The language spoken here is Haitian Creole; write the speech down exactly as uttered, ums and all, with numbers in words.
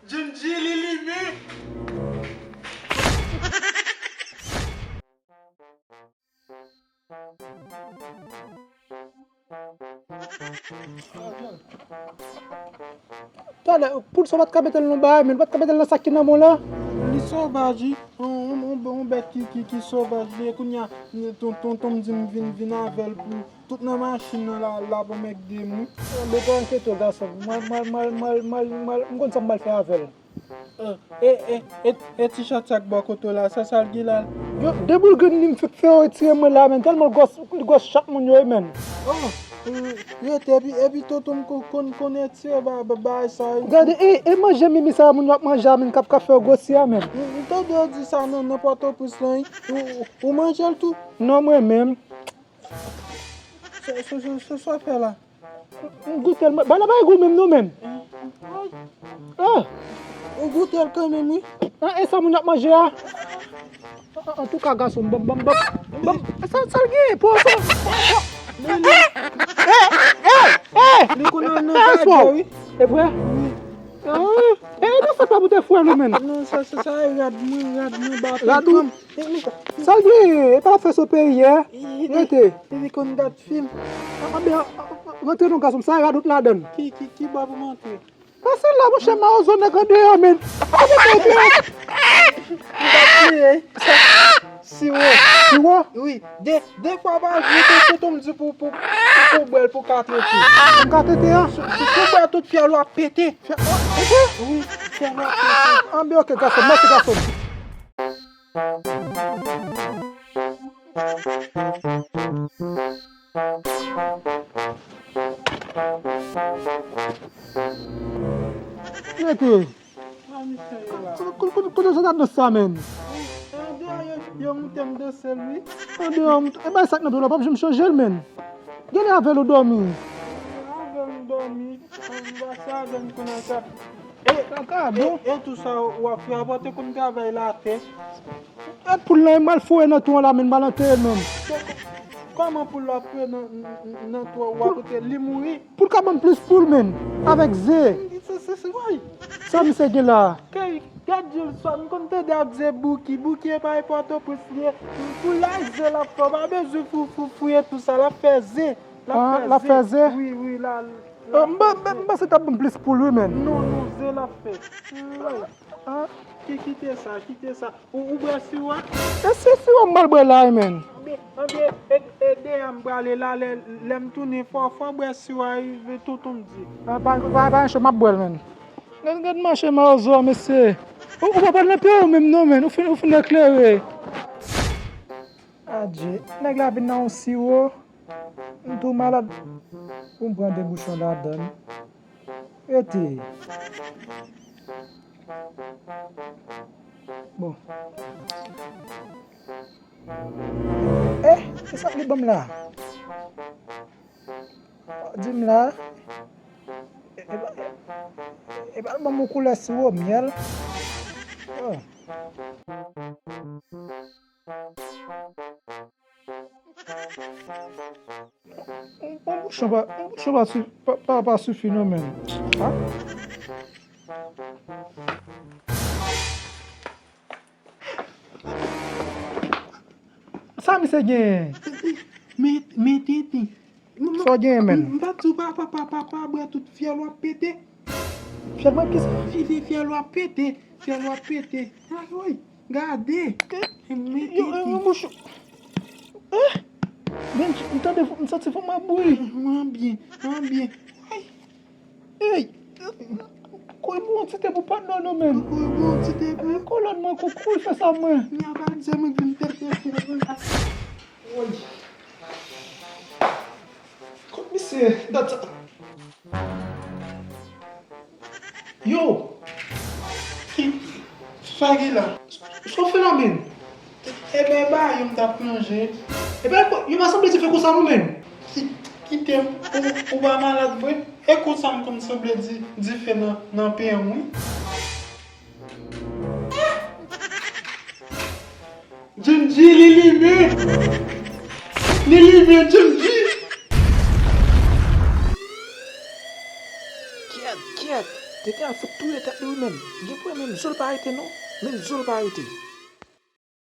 Djindji, li limen. Talè, poul sa w pa t ka mete l nan bagay, men w pa t ka mete l nan sa k nan men w la. Li sovaj, wi. Yon, yon, yon, yon bèt ki, ki, ki sovaj li ye. Kounye a, ton, tonton m di m vin, vin avè l pou tout nan machin nan la, l ap anmègde m, wi. Anben, pa enkyete w, gason m. Mwen, mwen, mwen, mwen, mwen, mwen, m konn sa m pral fè avè l. E, e, e, e, e ti chat sa k bò kote w la, sa, sa l gen la? Yo, de boul grenn li m fèk fè yo retire mwen la, men, tèlman l gwòs, li gwòs chat moun yo, wi, men. Oh, e, rete, epi, epi tonton m kon, konn, konn retire ba, ba, bagay sa, wi. Gade, e, e manje mimi sa moun yo ap manje a, men, k ap, k ap fè yo gwosi a, men. M, m tande yo di sa nan, nan Pòtoprens lan, wi. Ou, ou, ou manje l tou? Non, mwen menm. Sa, sa, sa, sa, sa w fè la? M goute l, mwen. Bagay la pa gou menm non, men. Ah! Ou goute l kanmenm, wi. Ah, e sa moun ap manje a? An, antouka, gason, ban m, ban m, ban m, ban m, sa, sa l gen? Pran sa. Li konn al nan bagay, wi. E vre? Wi. Ah, e nan sa pa pou te fwè l, men. Non, sa, sa, sa, e rad mwen, rad mwen, ba. Rad ou? Sa l gen? E pa fè sou peyi, e? Rete. Li konn gad fim. Anben, rantre non, gason m, sa rad ou t ladan l. Ki, ki, ki bò pou m antre? Pase la, monchè, mawozo nèg andeyò, men. Sa pa fè w byen. M t ap kriye. Sa, siwo. Siwo? Wi. De, de fwa pa jou, tonton m di pou, pou, pou bwè l pou ka trete. Pou m ka trete a? Si, si, si w bwè tout fyèl ou ap pete. Fyèl, oh, e vre? Wi, fyèl ou ap pete. Anben, oke, gason m, mèsi, gason m. Rete. Kote w sot ap danse sa, men? Andeyò, yo, yo moute m danse l, wi. Andeyò, e bay sa k nan pye w la, w p ap janm chanje l, men. Genlè avè l ou dòmi. Avè m dòmi. Ann pase avè m kounye a. E, kaka, e, bon. E tou sa w ap fè a, pa w te konn travay latè? E poul lan, e m al foure nan twou an la, men m al antere l menm. Kòman poul la foure nan, nan, nan twou a, w ap kote li mouri? Poul ka ban m plis poul, men, avèk ze. Se, se, se, woy. Sa misye gen la? Kay, gad Jilson, m konn tande ap ze Bouki. Bouki e pa e Pòtoprens li ye. Pou lay ze l ap fè, w pa bezwen fou, fou, fouye tou sa, l ap fè ze. L ap fè ze. Ah, l ap fè ze? Wi, wi, la, la. Ah, m pa, m pa, m panse t ap ban m plis poul, wi, men. Non, non, ze l ap fè. Woy. Ah. Ki, kite sa, kite sa. Ou, ou bwè siwo a? E se siwo m pral bwè la, wi, men. Anben, anben, e, e deyò m prale la, lè, lè m tounen fò, fò bwè siwo a, e tonton m di. Ah, pa, pa, pa, cho, m ap bwè l, men. Gad, gad mache mawozo a, mesye. Ou, ou pa pral nan peyi w menm non, men. Ou fin, ou fin eklere. Adje, nèg la vin nan yon siwo. M tou malad. Pou m pran de bouchon ladann. Rete. Bon. Eh, kisa li ban m la? Di m la. E, e, e, e pa l ban m yon koulè siwo myèl. Oh. Yon, yon bouchon pa, yon bouchon pa si-, pa, pa, pa sifi non, men. Ah. Sa misye genyen? Men, men tenten. Sa w genyen, menn? M pa t di w pa, pa, pa, pa, pa bwè tout fyèl w ap pete. Fyèl mwen kisa? Fye, fye, fyèl w ap pete. Fyèl w ap pete. Ay, woy, gade. Men tenten. Yon bouch. Eh? Men, m tande, m santi fò m ap bouyi. Mwen byen, mwen byen. Ay. Ey! Kouri pou yon ti te pou pandan non, menn. Kouri pou yon ti te pou. Kolòn mwen kou, kouri fè sa mwen. Nya pa di mwen vin tete. Woy. Kot misye? Dat sa. Yo! Ki, sa ki la? Sa w fè la, menn? Ebyen, ba, yo m t ap plonje. Ebyen, yo pa sanble dife konsa non, menn. Ki, kite m, ou, ou pa malad vre? E konsa m konn sanble di, dife nan, nan pye m, wi. Djindji, li limen! Li limen, Djindji! Kyèt, kyèt! Nèg la fout touye tèt li wi menm. Gen pwen menm zo l pa rete non. Menm zo l pa rete.